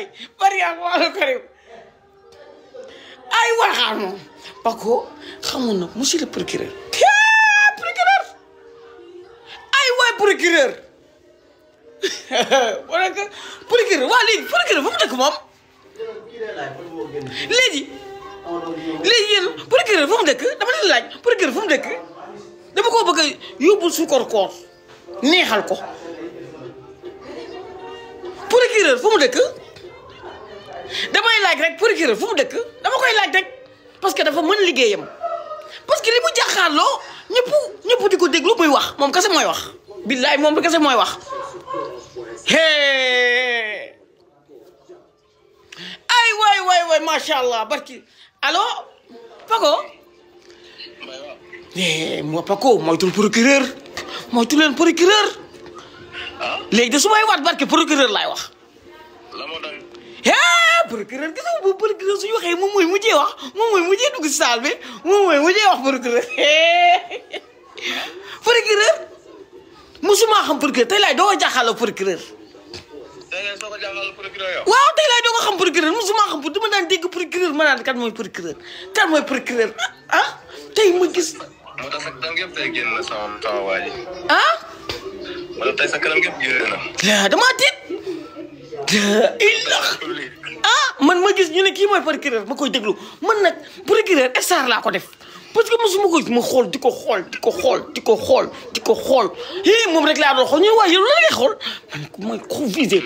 waay bari ak wàllu karim ay waxaan moom Paco xamoon na monsieur le procureur procureur ay waay procureur wala que procureur waa léegi procureur fu mu dëkk moom léegi yéen procureur fu mu dëkk dama leen laaj procureur fu mu dëkk dama ko bëgg a yóbbul suukar koor neexal ko procureur fu mu dëkk damay laaj rek procureur fu mu dëkk dama koy laaj rek parce que dafa mën liggéeyam parce que li mu jàkkaarloo ñëpp di ko déglu muy wax moom kese mooy wax billaay moom bi kese mooy wax ay waay macha allah barki allo Paco moi Paco moytul procureur moytu leen procureur léegi de su may waat barki procureur laay wax procureur gis nga bu procureur suñu waxee moom mooy mujjee wax moom mooy mujjee dugg si saal bi moom mooy mujjee wax procureur procureur musuma xam procureur tey laay doo ko jàkkaarloo procureur waaw tey laay doo ko xam procureur musuma xam dama daan dégg procureur ma naan kan mooy procureur ah tey ma gis moo tax sa kanam yëpp tey génn na sama waa ji ah moo tax tey sa kanam yëpp génn na damaa tiit man ma gis ñu ne kii mooy procureur ma koy déglu man nag procureur star laa ko def parce que mosuma ko ma xool di ko xool moom rek laa doon xool ñu waaye yow lan ngay xool man mooy ko visé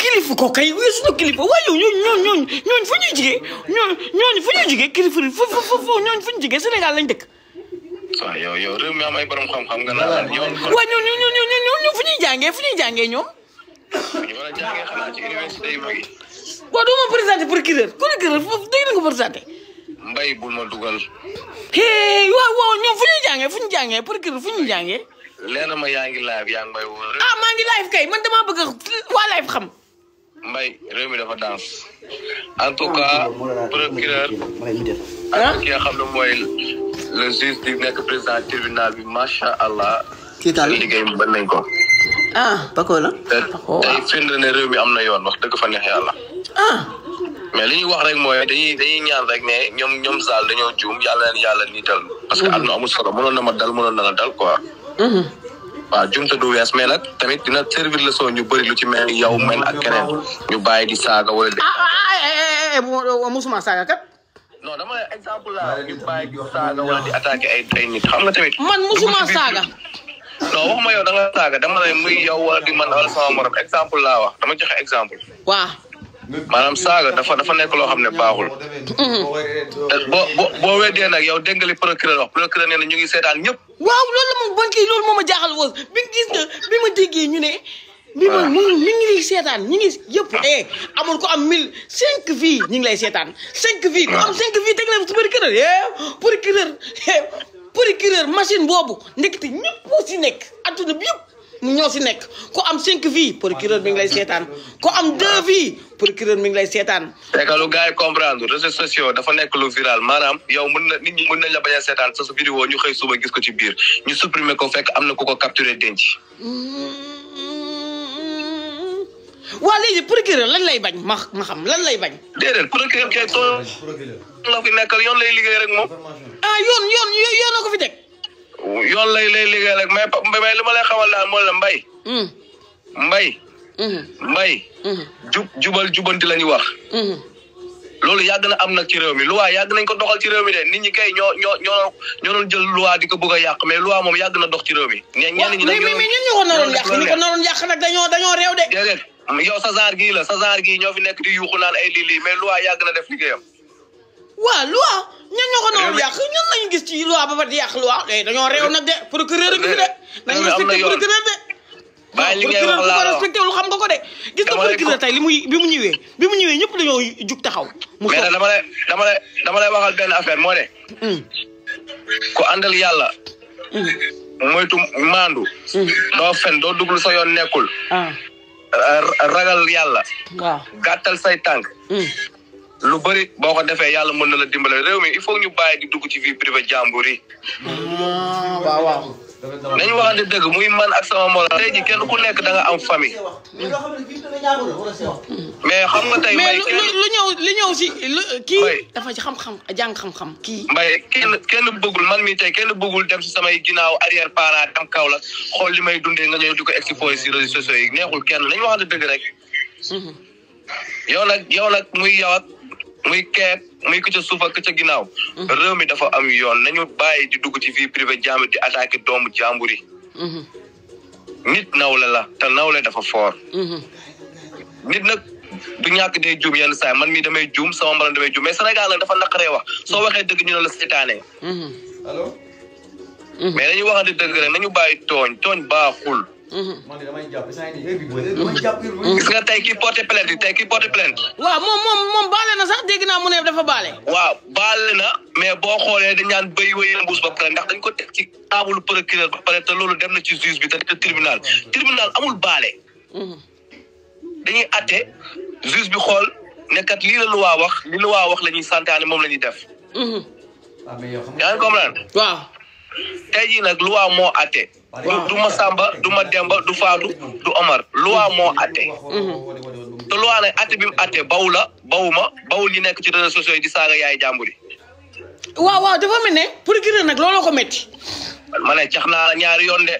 kilifa ko kay weesu na kilifa waaye yow ñooñu fu ñuy jigee ñooñu fu ñuy jigee kilifa foofu ñooñu fu ñu jigee Sénégal lañ dëkk waaw yow réew mi am ay borom xam-xam nga naan yow waaye ñooñu fu ñuy jàngee ñoom ñu war a jàngee xanaa ci université yu mag yi waaw doo ma présenté procureur foofu dégg na ko présenté mbay bul ma dugal waaw ñoom fu ñuy jàngee procureur fu ñuy jàngee leer na ma yaa ngi live yaa ngi may woo maa ngi live kay man damaa bëgg waa live xam mbay réew mi dafa danse en tout cas procureur ak ki nga xam ne mooy le juge di nekk président tribunal bi macha allah liggéey bi ban nañ ko Paco la tey firnde ne réew mi am na yoon wax dëgg fa neex yàlla mais li ñuy wax rek mooy dañuy ñaan rek ne ñoom Zal dañoo juum yàlla niital parce que àdduna amul solo mënoon na ma dal mënoon na la dal quoi waaw juum te du wees mais nag tamit dina servir leçon ñu bëri lu ci mel ni yow men ak keneen ñu bàyyi di saaga wala musuma saaga kat non dama ne exemple la ñu bàyyi di saaga wala di attaqué ay nit xam nga tamit man musuma saaga non waxuma yow da nga saaga dama ne muy yow wala di man wala sama morom exemple laa wax dama joxe exemple waaw maanaam saaga dafa nekk loo xam ne baaxul boo weddee nag yow dégg nga li procureur nee na ñu ngi seetaan ñëpp waaw loolu la moom ban kii loolu moo ma jaaxal woon bi gis nga bi ma déggee ñu ne bi ma mi ngi seetaan ñi ngi yëpp amul ko am 1005 vies ñi ngi lay seetaan 5 vies ku am 5 vies teg na ci procureur machine boobu ndekete ñëpp si nekk adduna bi yëpp ñoo si nekk ku am 5 vies procureur mi ngi lay seetaan ku am 2 vies procureur mi ngi lay seetaan. c'est que lu gars yi comprendre réseaux sociaux dafa nekk lu viral maanaam yow nit ñi mën nañ la bañ a seetaan sa vidéo ñu xëy suba gis ko ci biir ñu supprimer ko fekk am na ku ko capturer denc. waa léegi procureur lan lay bañ ma xam lan lay bañ. déedéet procureur kay tool la fi nekkal yoon lay liggéey rek moom. yoon na ko fi teg. yoon lay liggéey rek mais li ma lay xamal daal mooy la mbay. jubal jubanti la ñuy wax. loolu yàgg na am nag ci réew mi loi yàgg nañ ko doxal ci réew mi de nit ñi kay ñoo doon jël loi di ko bëgg a yàq mais loi moom yàgg na dox ci réew mi. ñenn ñi nag mais ñun ñoo ko naroon yàq nag dañoo réew de. déedéet yow sa genre gii ñoo fi nekk di yuuxu naan ay lii mais loi yàgg na def liggéeyam. waaw loi ñun ñoo ko naroon yàq ñun lañu gis ci loi ba pare di yàq loi dañoo réew nag de procureur a ngi fi de. nañu respecté procureur de. bàyyi li ngay wax laa respecté lu xam nga ko de. gis nga procureur tey bi mu ñëwee ñëpp dañoo jug taxaw. mu mais dama lay waxal benn affaire moo de. ku àndal yàlla. moytu maandu. doo fen doo duglu sa yoon nekkul. ragal yàlla. waaw gàttal say tànk. lu bëri boo ko defee yàlla mën na la dimbale réew mi il faut ñu bàyyi di dugg ci vie privée jàmbur yi. waaw. nañu waxante dëgg muy man ak sama morom tey ji kenn ku nekk da nga am famille mais xam nga tey mais lu ñëw si kii dafa ci xam-xam jàng xam-xam kii mbay kenn bëggul man mi tey kenn bëggul dem si samay ginnaaw arrière parent dem kaw la xool li may dundee nga ñëw di ko exposé si réseaux sociaux yi neexul kenn nañu waxante dëgg rek yow nag muy yow ak muy keek muy ku ca suuf ak ku ca ginnaaw réew mi dafa am yoon nañu bàyyi di dugg ci vie privée jàmbur di attaqué doomu jàmbur yi nit nawle la te nawle dafa fort nit nag du ñàkk day juum yenn saa man mi damay juum sama mbalam damay juum mais Sénégal nag dafa naqaree wax soo waxee dëgg ñu ne la seetaanee allo mais nañu waxante dëgg rek nañu bàyyi tooñ baaxul man damay jàpp saa ni damay jàpp gis nga tey kii porté plainte waaw moom baale na sax dégg naa mu ne dafa baale waaw baale na mais boo xoolee dañ naan béy wéyee mbuus ba pare ndax dañ ko teg ci taabalu procureur ba pare te loolu dem na ci juge bi te tribunal amul baale dañuy atte juge bi xool ne kat lii la loi wax li loi wax la ñuy santaane moom la ñuy def yaa ngi comprendre waaw tey jii nag loi moo atte du ma Samba du ma Demba du Faatu du Omar loi moo atte te loi nag atte bi mu atte bawul ñi nekk ci réseaux sociaux yi di saaga yaay jàmbur yi waaw dafa mel ne procureur nag looloo ko métti ma ne cax naa la ñaari yoon de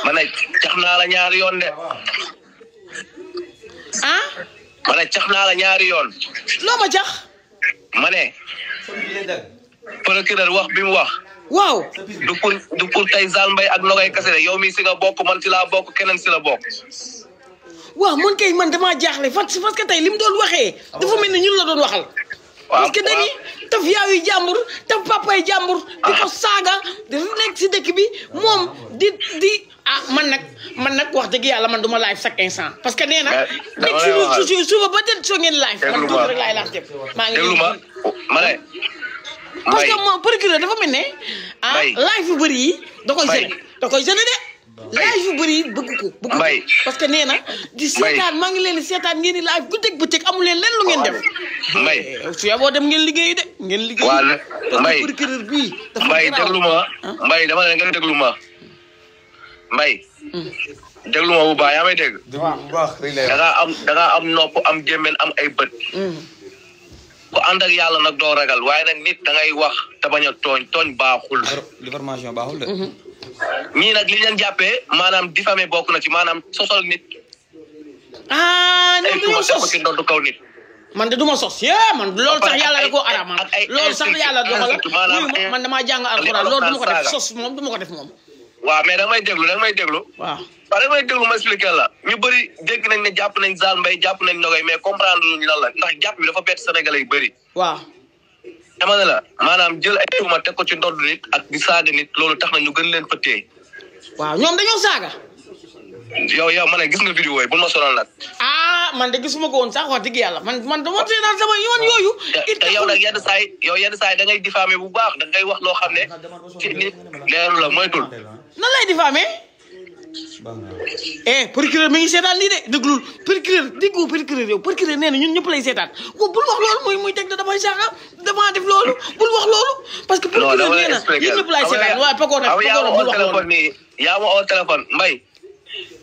ma ne cax naa la ñaari yoon de ma ne cax naa la ñaari yoon loo ma cax ma ne procureur wax bi mu wax waaw du pour tey Zale Mbaye ak Nogay Kassé yow mi si nga bokk man si laa bokk keneen si la bokk waaw man damaa jaaxle parce que tey li mu doon waxee dafa mel ni ñun la doon waxal parce que dañuy taf yaayu jàmbur taf papay jàmbur di ko saaga dafa nekk si dëkk bi moom di man nag wax dëgg yàlla man du ma live chaque instant parce que nee na nekk si suba ba tey soo ngeen live man tuuti rek laay laaj jëm maa ngi ma ne parce que moom procureur dafa mel ne live yu bëri yi da koy gêné de live yu bëri yi bëgg ko parce que nee na di seetaan maa ngi leen di seetaan ngeen di live guddeeg bëccëg amu leen leen lu ngeen def su yaboo dem ngeen liggéey de ngeen liggéey parce que procureur bii Mbaye déglu ma Mbaye dama ne nga déglu ma Mbaye déglu ma bu baax yaa may dégg da nga am nopp am gémmen am ay bët ku ànd ak yàlla nag doo ragal waaye nag nit da ngay wax te bañ a tooñ baaxul diffamation baaxul de ñii nag li leen jàppee maanaam diffamé bokk na ci maanaam sosal nit ñoom dañoo sos ci ndoddu kaw nit man de duma sos man loolu sax yàlla da koo araamal loolu sax yàlla doxala man damaa jàng alxuraan loolu duma ko def sos moom duma ko def moom waaw mais da may déglu waaw da may déglu ma expliqué la ñu bëri dégg nañ ne jàpp nañ Zale Mbaye jàpp nañ Nogay mais comprendre luñu lan la ndax jàpp bi dafa bett Sénégalais yu bëri waaw dama ne la maanaam jël ay tuuma teg ko ci ndodd nit ak di saaga nit loolu tax na ñu gën leen fëttee waaw ñoom dañoo saaga yow ma ne gis nga vidéo yi bul ma sonal nag man de gisuma ko woon sax wax dëgg yàlla man dama seetaan sama yoon yooyu te yow nag yenn saa yi da ngay diffamé bu baax da ngay wax loo xam ne ci nit leeru la moytul nan lay diffamé procureur mi ngi seetaan lii de déglul procureur yow procureur nee na ñun ñëpp lay seetaan bul wax loolu muy teg da damay saaga dama def loolu bul wax loolu parce que procureur nee na yéen ñëpp lay seetaan waaye Pago nag bul wax loolu yaa ma oo téléphone Mbaye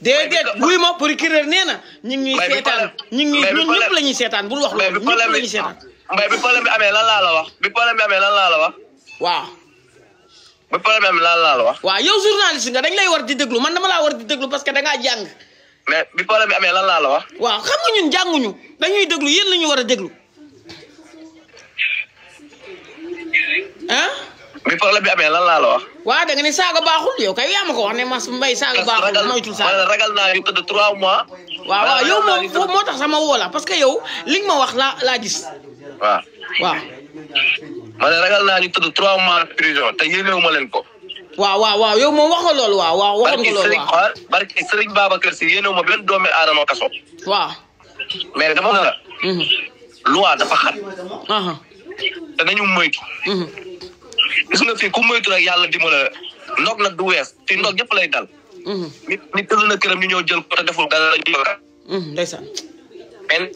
déedéet wuy ma procureur nee na ñu ngi seetaan ñun ñëpp la ñuy seetaan bul wax loolu ñëpp la ñuy seetaan Mbaye bi problème bi amee lan laa la wax waaw ba problème lan laa la wax waaw yow journaliste nga dañ lay war di déglu man dama laa war di déglu parce que da ngaa jàng mais bi problème bi amee lan laa la wax waaw xam nga ñun jànguñu dañuy déglu yéen la ñu war a déglu bi problème bi amee lan laa la wax waaw da nga ne saaga baaxul yow kay yaa ma ko wax ne mas Mbaye saaga baaxul moytul saaga ragal naa yu tëdd 3 mois waaw yow moom foofu moo tax sama woo la parce que yow li nga ma wax laa gis waaw ma ne ragal naa ñu tëdd 3 mois prison te yéenewu ma leen ko waaw yow moom wax nga loolu waaw waxoon nga loolu waaw barki Serigne Babacar Sy yéenewu ma benn doomi aadama kaso waaw mais dama ne la loi dafa xat te nañu moytu gis nga fii ku moytu rek yàlla dimbali la ndog nag du wees fii ndog ñëpp lay dal nit tëdd na këram ñu ñëw jël ko te deful dara la ñu ndeysaan mais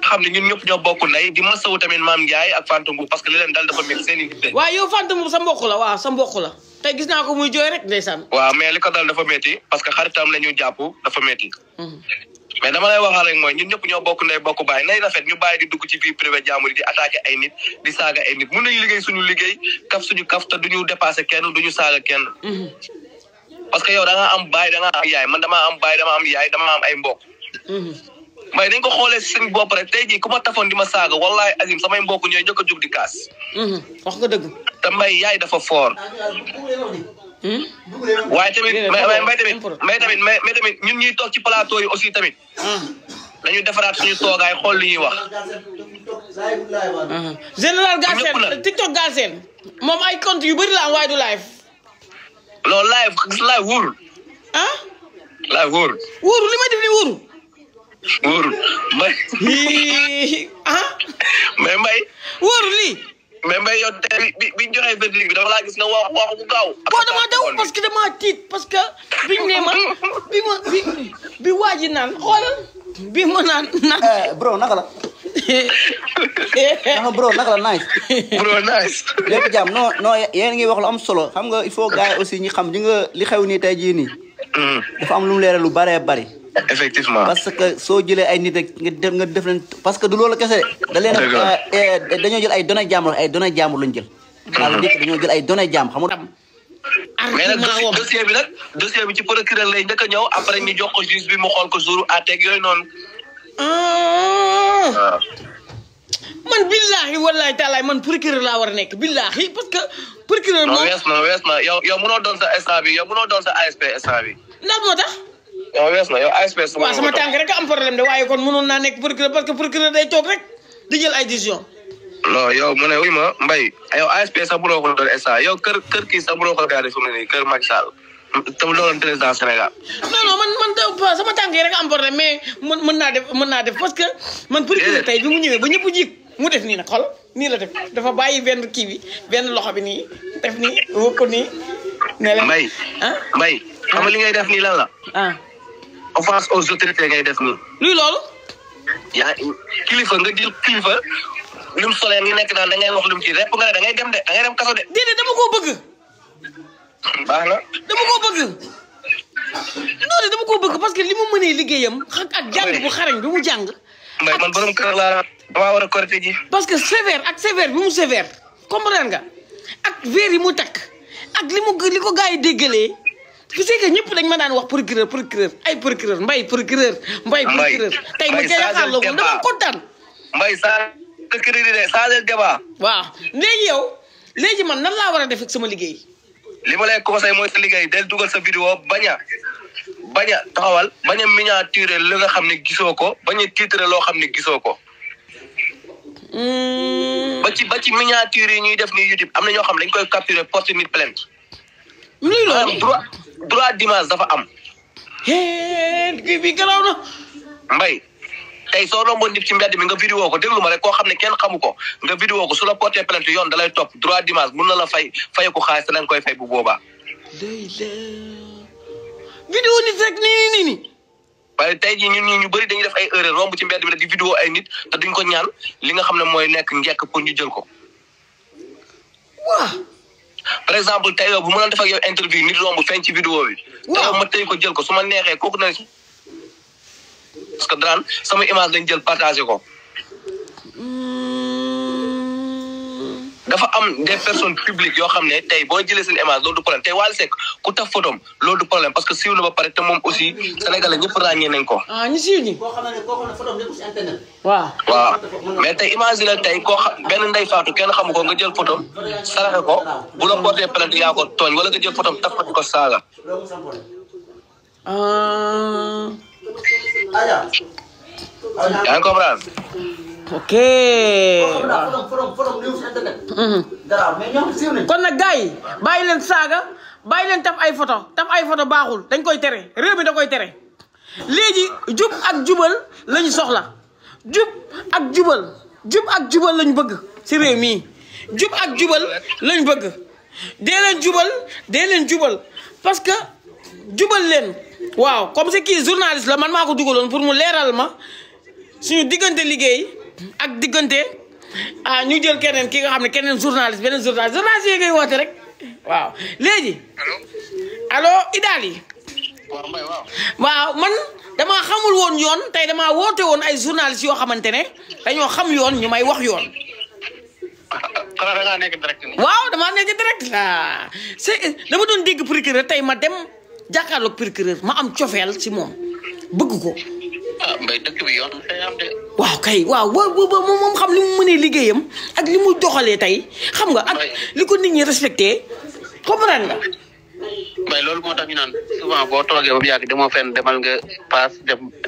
xam ne ñun ñëpp ñoo bokk ndey di masawu tamit Mame Ndiaye ak Fanta Mboup parce que li leen dal dafa métti seen i. waaw yow Fanta Mboup sa mbokk la waaw sa mbokk la tey gis naa ko muy jooy rek ndeysaan. waaw mais li ko dal dafa métti parce que xaritam la ñu jàpp dafa métti. mais dama lay waxal rek mooy ñun ñëpp ñoo bokk ndey bokk baay nay rafet ñu bàyyi di dugg ci vie privée jàmbur di attaquer ay nit di saaga ay nit mun nañu liggéey suñu liggéey kaf suñu kaf te duñu dépassé kenn duñu saaga kenn. parce que yow da nga am baay da nga am yaay man damaa am baay dama am yaay dama am ay mbokk. mais dañ ko xoolee si seen bopp rek tey jii ku ma tafoon di ma saaga wallahi azim samay mbokk ñooy njëkk a jug di kaas. wax nga dëgg. te mbay yaay dafa fort. waaye tamit mais tamit ñun ñuy toog ci plateau yi aussi tamit. dañu defaraat suñu toogaay xool li ñuy wax. général Galsen TikTok Galsen moom ay compte yu bëri la am waaye du live. non live wóorul. live wóorul. wóorul li may def ni wóorul. wóorul mbay. mais mbay. wóorul lii. mais mbay yow tey biñ joxee verdict bi dama laa gis nga wax bu gaaw. boo damaa daw parce que damaa tiit parce que biñ ne ma bi waa ji naan xoolal bi ma naan. bro naka la. bro naka la nice. bro nice. lépp jàmm non yéen ngi wax lu am solo xam nga il faut gars yi aussi ñi xam di nga li xew nii tey jii nii. dafa am lu mu leeral lu bëree bëri. effectivement parce que soo jëlee ay nit rek nga def leen parce que du loolu kese da leen dañoo jël ay données jàmbur lañ jël. waaw dañoo jël ay données jàmbur xam nga. mais nag dossier bi ci procureur lay njëkk a ñëw après ñu jox ko juge bi mu xool ko jour àtteeg yooyu noonu. man billahi wallahi taalaay man procureur laa war a nekk billahi parce que procureur moom wees na yow mënoo doon sa instant bi yow mënoo doon sa ASP instant bi. ndax moo tax. yow wees na yow ASP. waaw sama tànk rek am problème de waaye kon mënoon naa nekk procureur parce que procureur day toog rek di jël ay décision. non yow mu ne wuy ma Mbaye yow ASP sax mënoo ko doon instant yow kër kii sax mënoo ko garder fi mu ne nii kër Macky Sall te mu doon président Sénégal. non man sama tànk yi rek am problème mais mën naa def parce que man procureur tey bi mu ñëwee ba ñëpp jik mu def nii nag xol nii la def dafa bàyyi benn kii bi benn loxo bi nii def nii wëpp ko nii. ne leen Mbaye xam nga li ngay def nii lan la. offense aux autorités ngay def nii. luy loolu. yaa kilifa nga jël kilifa lim solee nga nekk naan da ngay wax lim ci rek nga ne da ngay dem kaso de. déedéet dama koo bëgg. baax na. dama koo bëgg. non de dama koo bëgg parce que li mu mënee liggéeyam ak jàng bu xarañ bi mu jàng. Mbaye man borom kër laa damaa war a korite ji. parce que sévère bi mu sévère comprendre nga ak verre yi mu takk ak li ko gars yi déggalee. tu sais que ñëpp dañ ma daan wax procureur ay procureur Mbaye procureur. tey ma jaaxal la dama kontaan. Mbaye saa crédit de saa leen débat. waaw léegi man nan laa war a def ak sama liggéey. li ma lay conseil mooy sa liggéey del dugal sa vidéo bañ a taxawal bañ a miniaturer li nga xam ne gisoo ko bañ a titre loo xam ne gisoo ko. ba ci miniature yi ñuy def ni YouTube am na ñoo xam ne dañ koy capturer porter nit plainte. luy loolu droit d'image dafa am. kii bi garaw na. Mbaye tey soo romboon nit ci mbedd mi nga vidéo ko déglu ma rek koo xam ne kenn xamu ko nga vidéo ko su la porté plainte yoon da lay topp droit d'image mun na la fay ko xaalis te da nga koy fay bu boobaa. vidéo nit rek nii. waaye tey jii ñun ñu bëri dañuy def ay erreur romb ci mbedd mi rek di vidéo ay nit te duñ ko ñaan li nga xam ne mooy nekk njekk pour ñu jël ko. waaw. par exemple tey yow bu ma doon def ak yow interview nit romb feeñ ci vidéo bi. waaw te yow ma tey ko jël ko su ma neexee kooku na parce que daan sama image lañ jël partagé ko. dafa am des personnes publiques yoo xam ne tey boo jëlee seen image loolu du problème tey Wally Seck ku taf photom loolu du problème parce que siiw na ba pare te moom aussi sénégalais ñëpp ràññee nañ ko. ñu siiw ñi. koo xam ne photom nekkul si internet. waaw. mais tey imagine tey benn ndey faatu kenn xamu ko nga jël photom saraxe ko bu la porté plainte yaa ko tooñ wala nga jël photom taf ko saaga. yaa ngi comprendre. ok. kon nag gars yi bàyyi leen saaga bàyyi leen taf ay photo baaxul dañ koy tere réew mi da koy tere léegi jub ak jubal lañu soxla jub ak jubal lañu bëgg si réew mi jub ak jubal lañu bëgg dee leen jubal parce que jubal leen waaw comme c'est kii journaliste la man maa ko dugaloon pour mu leeral ma suñu diggante liggéey ak diggante ñu jël keneen ki nga xam ne keneen journaliste beneen journaliste yi ngay woote rek waaw léegi allo Idaly waaw man damaa xamul woon yoon tey damaa woote woon ay journalistes yoo xamante ne dañoo xam yoon ñu may wax yoon xanaa da ngaa nekk direct ni waaw damaa nekk direct la c'est dama doon dégg procureur tey ma dem jàkkaarloog procureur ma am cofeel si moom bëgg ko mbay dëkk bi yoon day am de waaw kay waaw moom xam li mu mënee liggéeyam ak li mu doxalee tey xam nga ak li ko nit ñi respecté comprendre nga mbay loolu moo tax ñu naan souvent boo toogee ba mu yàgg demoo fenn demal nga paas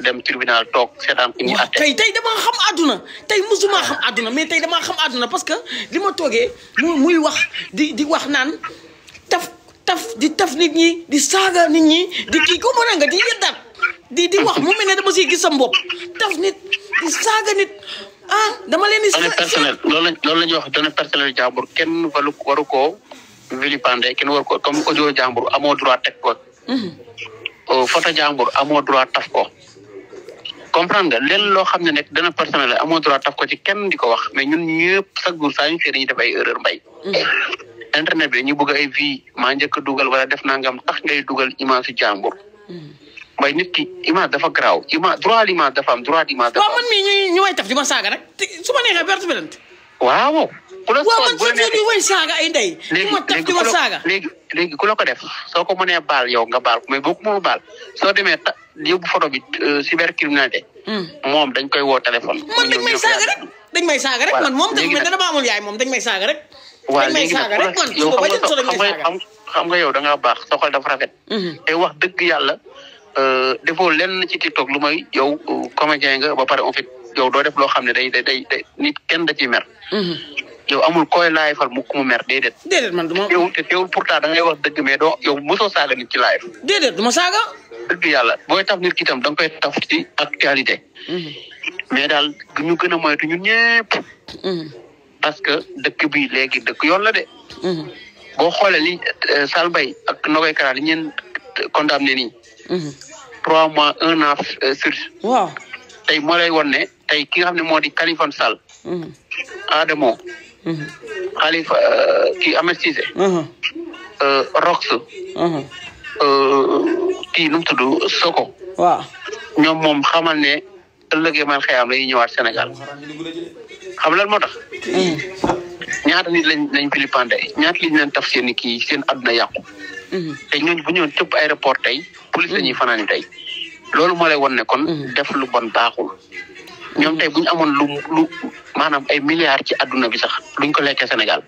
dem tribunal toog seetaan ku ñuy atte kay tey damaa xam àdduna tey musuma xam àdduna mais tey damaa xam àdduna parce que li ma toogee muy wax di wax naan taf nit ñi di saaga nit ñi di kii ko mën a nga di yeddaat di wax mu mel ne dama siy gis sa bopp taf nit di saaga nit dama leen di données personnelles loolu la ñuy wax données personnelles jàmbur kenn waru koo vilipender kenn waru ko comme audio jàmbur amoo droit teg ko photo jàmbur amoo droit taf ko comprendre nga leen loo xam ne nekk données personnelles amoo droit taf ko ci kenn di ko wax mais ñun ñëpp chaque jour saa ñu fee dañuy def ay erreur mbay internet bi ñu bëgg ay vie maa njëkk a dugal wala def nangam tax ngay dugal image yu jàmbur mbay nit ki image dafa garaaw image droit l'image dafa am droit d'image dafa am. waaw man mii ñu way taf di ma saaga rek su ma neexee perte bi waaw. ku la waaw man chaque jour way saaga ay ndey. léegi ma taf di ma saaga léegi ku la ko def soo ko mënee baal yow nga baal mais boo ko mënul baal soo demee yóbbu photo bi cybercriminalité. moom dañ koy woo téléphone. man dañ may saaga rek man moom dafa mel ne dama amul yaay moom dañ may saaga rek. waaw léegi nag yow xam nga yow da ngaa baax sa xol dafa rafet. te wax dëgg yàlla defoo lenn ci TikTok lu may yow comédien nga ba pare en fait yow doo def loo xam ne day nit kenn da ciy mer. yow amul koy laay fal mu ku mu mer déedéet. déedéet man du ma. yow te teewul pourtant da ngay wax dëgg mais doo yow mosoo saaga nit ci live. déedéet du ma saaga. dëgg yàlla booy taf nit ki itam da nga koy taf ci actualité. mais daal ñu gën a moytu ñun ñëpp. parce que dëkk bi léegi dëkk yoon la de. boo xoolee li Sall Mbaye ak Nogoy Kara li ñeen condamné nii. 3 mois 1 an sursis. waaw tey moo lay won ne tey ki nga xam ne moo di Kaliphone Sall. Adamo. Khalifa kii Ahmed Cissé. Rox. kii nu mu tudd Soko. waaw ñoom moom xamal ne ëllëgee man xëyam la ñuy ñëwaat Sénégal. xam lan moo tax. ñaata nit lañ vilipender ñaata liñ leen taf seen kii seen àdduna yàqu. te ñooñu bu ñëwoon tëpp aéroport tey police la ñuy fanaani tey loolu moo lay won ne kon def lu bon baaxul ñoom tey bu ñu amoon lu maanaam ay milliards ci àdduna bi sax luñ ko lekkee Sénégal.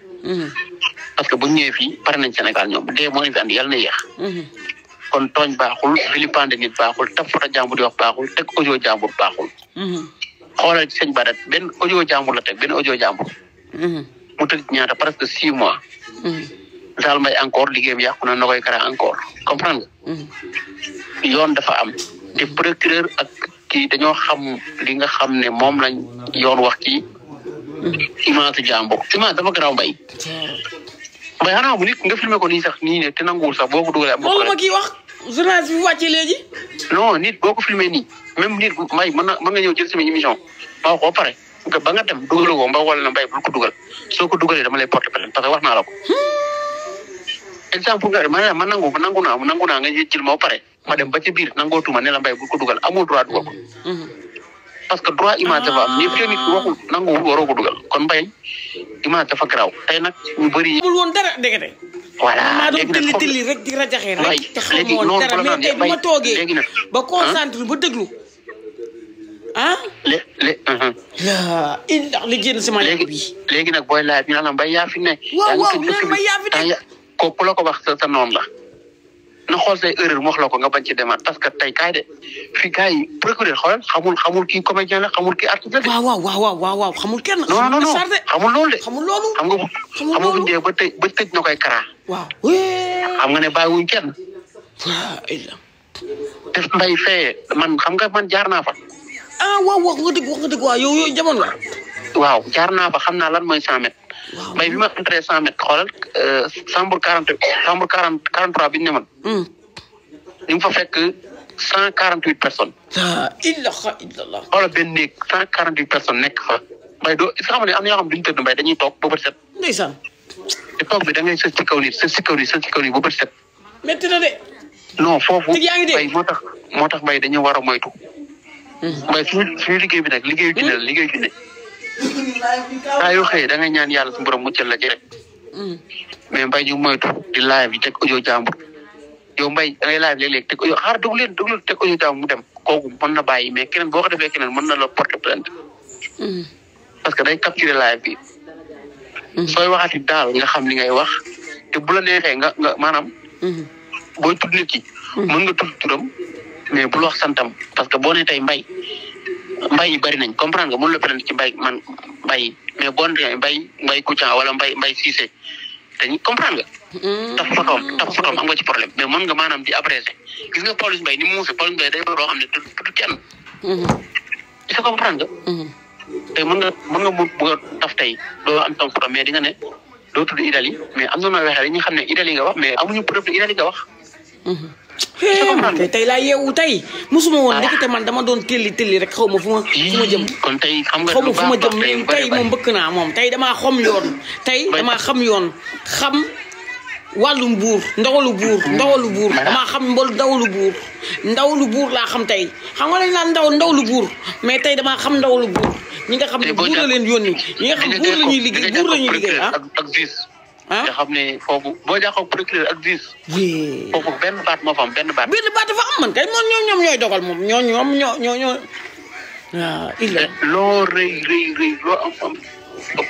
parce que bu ñu ñëwee fii pare nañ Sénégal ñoom dee moo leen fi andi yàlla na yéex. kon tooñ baaxul vilipender nit baaxul taf photo jàmbur di wax baaxul teg audio jàmbur baaxul. xoolal ci sëñ Badat benn audio jàmbur la teg benn audio jàmbur. mu tëj ñaata presque 6 mois. Sall Mbaye encore liggéeyam yàqu na Nogoy Kara encore comprendre nga. yoon dafa am te procureur ak kii dañoo xam li nga xam ne moom lañ yoon wax ci image jàmbur image dafa garaaw Mbaye. Mbaye xanaa bu nit nga filmé ko nii sax nii ne te nanguwul sax boo ko dugalee am. loolu ma kii wax journaliste bi wàccee léegi. non nit boo ko filmé nii même nit Mbaye mën nga ñëw jël sama émission ma wax ko pare ba nga dem dugaloo ko mba wala na Mbaye bul ko dugal soo ko dugalee dama lay porter plainte parce que wax naa la ko. exemple nga ma ne ma nangu naa nga jël ma ba pare ma dem ba ci biir nangootuma ne la Mbaye bul ko dugal amul droit dugal ko. parce que droit image dafa am ñëpp nit waxul nanguwul waroo ko dugal kon Mbaye image dafa garaaw tey nag ñu bëri. amul woon dara dégg nga. voilà maa doon tëlli rek di rajaxee rek. te xamu woon dara mais tey bu ma toogee ba concentré ba déglu. ndax li génn sama yàq bi. léegi nag booy laaj ñu naan la Mbaye yaa fi ne. waaw ñu naan Mbaye yaa fi ne. ku la ko wax sa noonu la. na xool say erreur mu wax la ko nga bañ ci demaat parce que tey kaay de fii gars yi procureur xoolal xamul kii comédien la xamul kii artiste la. waaw xamul kenn. non xamul loolu de. xamul loolu. xam nga bu ñu dee ba tëj Nogoy Kara. waaw. xam nga ne bàyyiwuñ kenn. def Mbaye fee man xam nga man jaar naa fa. waaw wax nga dëgg waaw yow jamono la. waaw jaar naa fa xam naa lan mooy 100 mètres. waaw Mbaye bi ma entré 100 mètres xoolal chambre 43 bi ñu ne man. ñu fa fekk 148 personnes. la ilaha illallah. xoolal benn néeg 148 personnes nekk fa. mbay doo est-ce que xam ne am na ñoo xam duñu tëdd mbay dañuy toog ba bët set. ndeysaan. te toog bi da ngay sës ci kaw nit sës ci kaw nit sës ci kaw nit ba bët set. métti na de. non foofu. yaa ngi dégg mbay moo tax mbay dañu war a moytu. mbay suñu liggéey bi nag liggéeyu junne la liggéeyu junne. saa yoo xëyee da ngay ñaan yàlla su borom muccal la ci rek. mais mbay ñu moytu di live yi teg audio jàmbur. yow mbay da ngay live léeg-léeg teg audio xaar déglu leen teg audio jàmbur mu dem kooku mën na bàyyi mais keneen boo ko defee keneen mën na la porter plainte. parce que day capturer live bi. sooy waxati daal nga xam li ngay wax te bu la neexee nga maanaam. booy tudd nit ki. mën nga tudd turam mais bul wax santam parce que boo nee tey mbay yi bari nañ comprendre nga mën la prendre ci mbay man mbay mais boo nee mbay Kouthia wala mbay Cissé dañuy comprendre nga. taf fotoom am nga ci problème mais mën nga maanaam di apprécier gis nga Pawlish Mbaye ni mu muusee Pawlish Mbaye day doo xam ne tudd kenn. est-ce que comprendre nga. tey mën nga mu bëgg a taf tey doo am tam foto mais di nga ne doo tudd Idali mais am na noo waxee dañuy xam ne Idali nga wax mais amuñu preuve de Idali nga wax. tey laa yeewu tey musuma woon ndekete man dama doon tëlli rek xaw ma fu ma jëm. kon tey xam nga xaw ma fu ma jëm mais tey moom mbëkk naa moom tey damaa xam yoon. tey damaa xam yoon xam wàllum buur ndawalu buur damaa xam ndawalu buur laa xam tey xam nga dañ naan ndawlu buur mais tey damaa xam ndawalu buur ñi nga xam ne buur la leen yónni ñi nga xam buur la ñuy liggéey ak juge nga xam ne foofu boo jàkkoog procureur ak juge foofu benn baat moo fa am benn baat dafa am man kay moom ñoom ñooy dogal moom ñoo waaw illa loo rëy loo am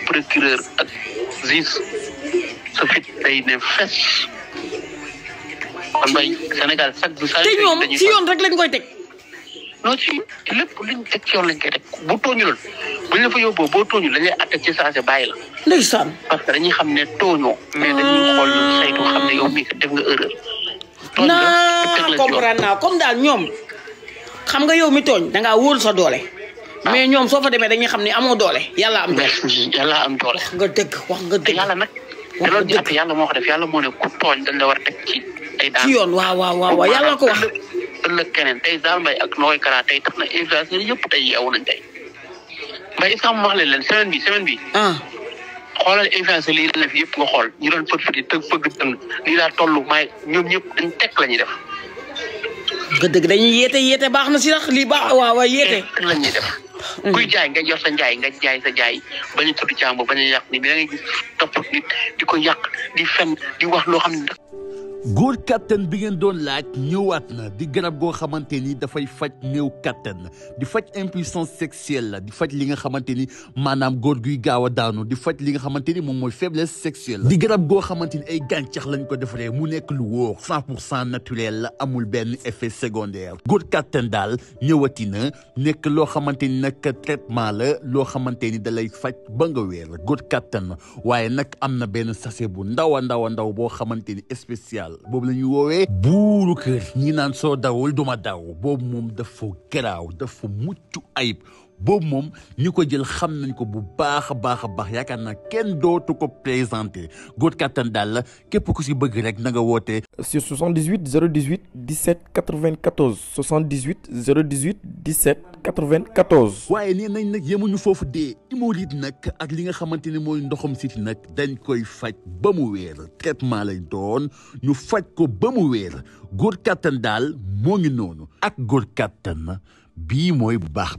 procureur ak juge sa fit day ne fes kon bay Sénégal te ñoom ci yoon rek lañ koy teg non ci lépp luñ teg ci yoon lañ koy teg bu tooñuloon buñ la fa yóbboo boo tooñul dañ lay atte ci saase bàyyi la ndeysaan parce que dañuy xam ne tooñoo mais dañuy xool ñu saytu xam ne yow mii def nga erreur naa comprendre naa comme daal ñoom xam nga yow mi tooñ dangaa wóolu sa doole mais ñoom soo fa demee dañuy xam ne amoo doole yàlla am doole wax nga dëgg yàlla nag te loolu di atte yàlla moo ko def yàlla moo ne ku tooñ dañ la war a teg ci ay daan ci yoon waaw yàlla ko wax ëllëg keneen tey Zale Mbaye ak Nogoy Kara tey tax na influenceurs yëpp tey yeewu nañ tey Mbaye est-ce que ma wax leen semaine bi xoolal influenceurs lii la fi yëpp nga xool ñu doon fët yi tëg fëgg dëng lii laa toll maay ñoom ñëpp dañ tekk la ñuy def nga dëgg dañuy yeete baax na si sax lii baax waaw yeete la ñuy def kuy jaay nga yor sa njaay nga jaay sa jaay bañu tudd jàmbur bañu yàq ni bi da ngay gis topp nit di ko yàq di fen di wax loo xam ne góor kattan bi ngeen doon laaj ñëwaat na di garab goo xamante ni dafay faj néew kattan di faj impuissance sexuelle la di faj li nga xamante ni maanaam góor guy gaaw a daanu di faj li nga xamante ni moom mooy faiblesse sexuelle di garab goo xamante ni ay gàncax lañ ko defaree mu nekk lu wóor 100% naturel la amul benn effet secondaire góor kattan daal ñëwati na nekk loo xamante ni nag traitement la loo xamante ni da lay faj ba nga wér góor kattan waaye nag am na benn sachet bu ndaw a ndaw boo xamante ni spécial boobu la ñuy woowee buuru kër ñi naan soo dawul duma daw boobu moom dafa garaaw dafa mucc ayib boobu moom ñu ko jël xam nañ ko bu baax a baax yaakaar naa kenn dootu ko présenté góor kattan daal la képp ku si bëgg rek na nga woote sur 78 018 17 94 78 018 17 94. waaye nee nañ nag yemuñu foofu dee hémorroïde nag ak li nga xamante ne mooy ndoxam siti nag dañ koy faj ba mu wéer traitement lay doon ñu faj ko ba mu wéer góor kattan daal moo ngi noonu ak góor kattan bii mooy bu baax